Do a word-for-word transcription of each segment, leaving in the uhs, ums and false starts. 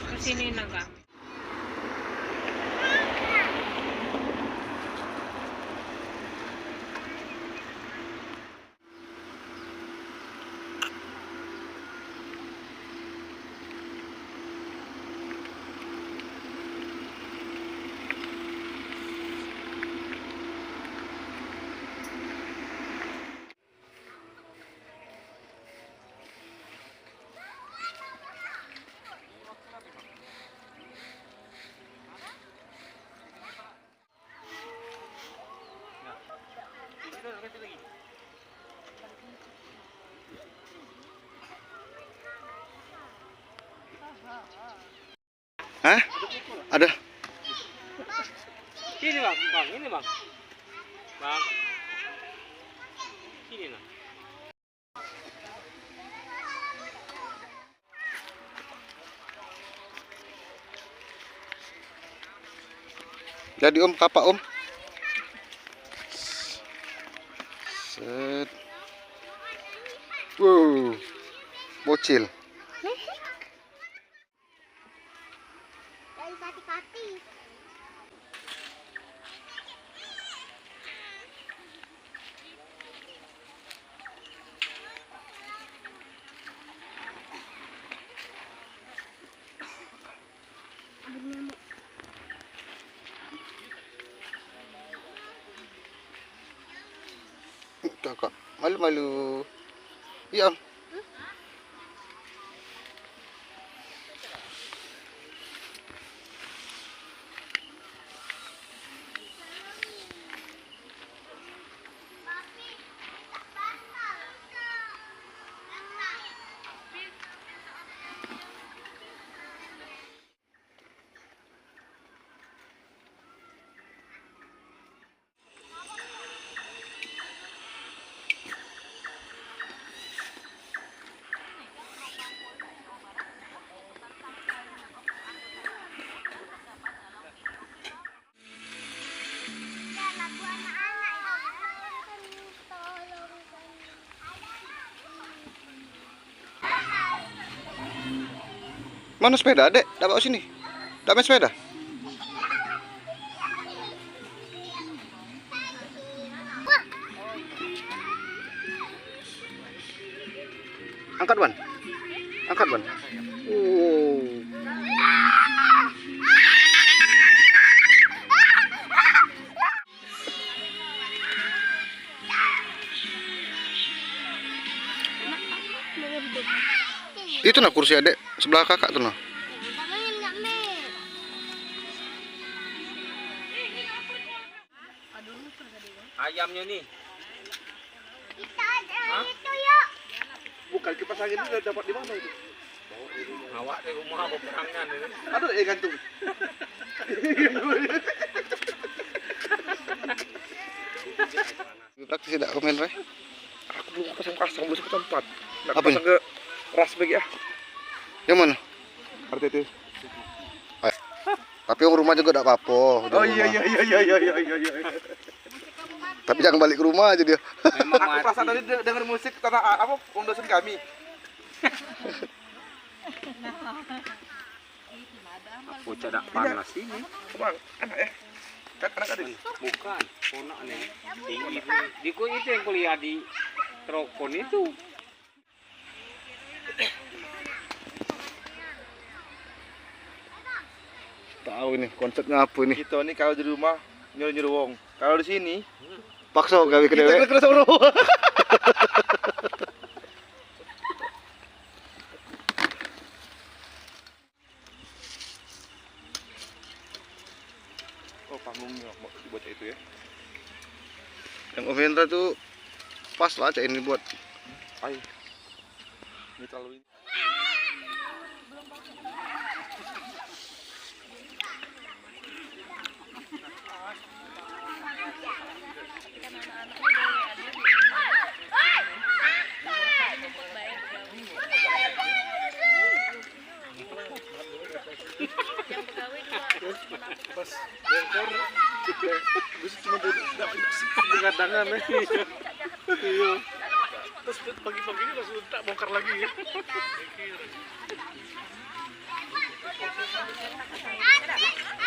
Ke sini, Naga. Hah? Ada. Sini, Bang. Bang, ini, Bang. Bang. Sini, nah. Jadi, Om, kapak, Om. Set. Wow. Bocil. Dari kaki-kaki. Cakap malu-malu. Iya. Mano sepeda, Dek? Dak bawa sini. Dak main sepeda? Angkat, Wan. Angkat, Wan. Oh. Itu nah kursi adek sebelah kakak tuh nah. Ayamnyo ni. Hah? Bukan kipas angin ni dapat di mano itu? Awak di rumah beperangan ini. Ado eh gantung. Praktis dak komen, Roy? Aku belum pasang-pasang, belum sempat tempat. Nak Apa ni? Pasang ke ras bagi ah. Yang mano? R T T. Tapi wong rumah jugo dak apo-apo. Oh iya, iya, iya. Tapi jangan balik ke rumah aja dia. Aku perasaan tadi de- denger musik tanah a- apa wong dosen kami. Bocah dak panas ini. Bang, anak eh. Kan anak tadi. Bukan, ponak ni. Tinggi tu. Di ku itu yang kuliah di Trokon itu. Tahu ini konsepnya apa ini? Kita ni kalau di rumah nyuruh-nyuruh wong. Kalau di sini paksa gawe kena. Kita kena suruh. Oh, panggungnya buat itu ya. Yang Ovendra tuh pas lah cak ini buat. Ai. Ini terlalu ini. Pas bongkar, bisa cuma duduk, nggak, nggak sih, begadangan, eh. Iya. Terus pagi-pagi ini langsung tak bongkar lagi, ya.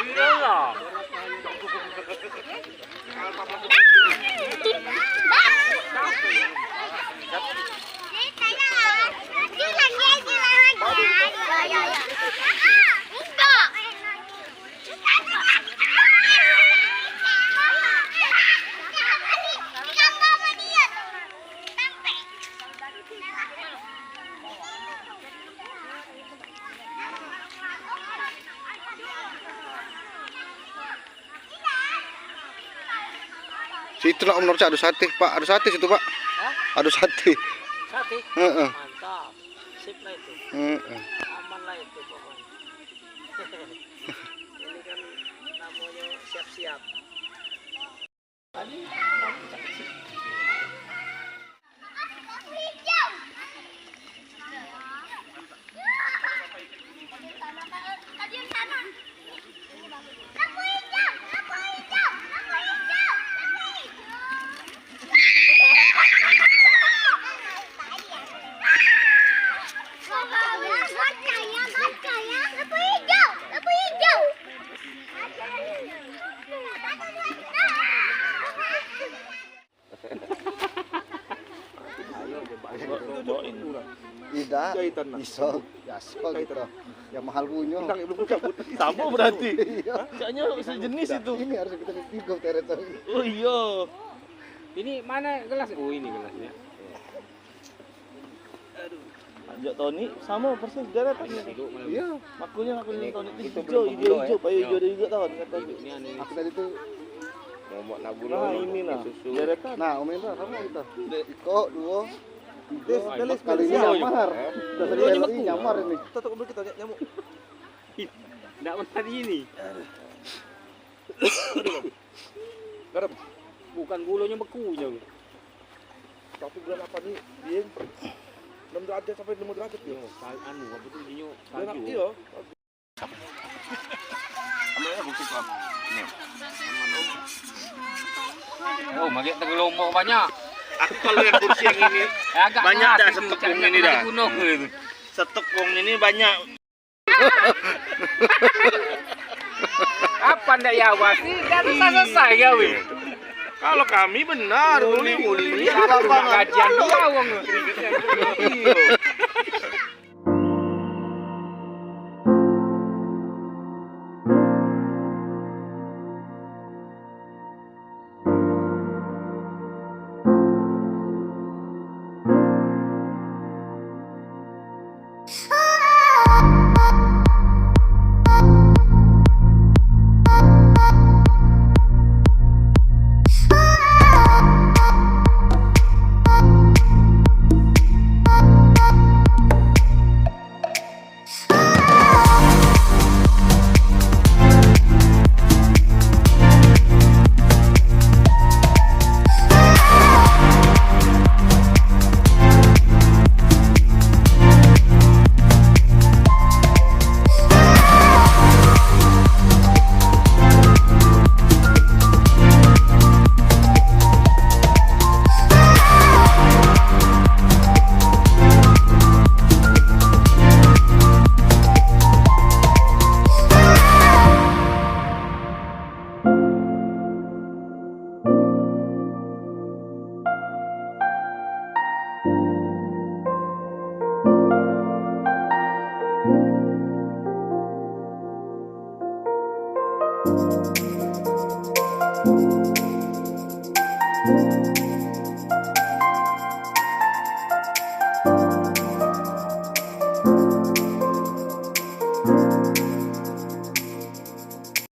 Iya lah. Situ nak menurut saya ado sate, Pak. Ado sate situ, Pak. Hah? Ado sate. Sate? Heeh. Mantap. Sip lah itu. Heeh. Aman lah itu pokoknya. Ini kan namanya siap-siap. Idak, iso, biaso gitu. Yang mahal punyo. Samo berarti. Iyo. Caknyo sejenis itu. Ini harus kito tigo teret. Oh iyo. Ini mano gelas? Oh, ini gelasnyo. Anjak Toni samo persis deretan ini. Iyo. Makonyo aku Toni tu ijo, ijo, ijo, payo ijo ado jugo tau. Aku tadi tu momok nabung. Nah, ini nah. Deretan. Nah, Om Indra samo kito. Iko, duo, tigo, kali ini nyamar. Dah sekali nyamar ini. Tutup dulu kito nyamuk. Ndak pernah di ini. Garam. Bukan gulonyo beku je. Tapi bulan apan ni, Din? Enam derajat sampai limo derajat dia. Yo, sal-, anu, apa tu, dinyo salju. Iyo. Ambil bukti kau. Ini. Oh, magek tegelombok banyak. Aku kalau yang kursi yang ini, banyak dah setek wong ini dah. Setek wong ini banyak. Apa ndak ya awasi? Dah selesai gawe. Kalau kami benar, uli, uli. Kajian dia wong. Iyo.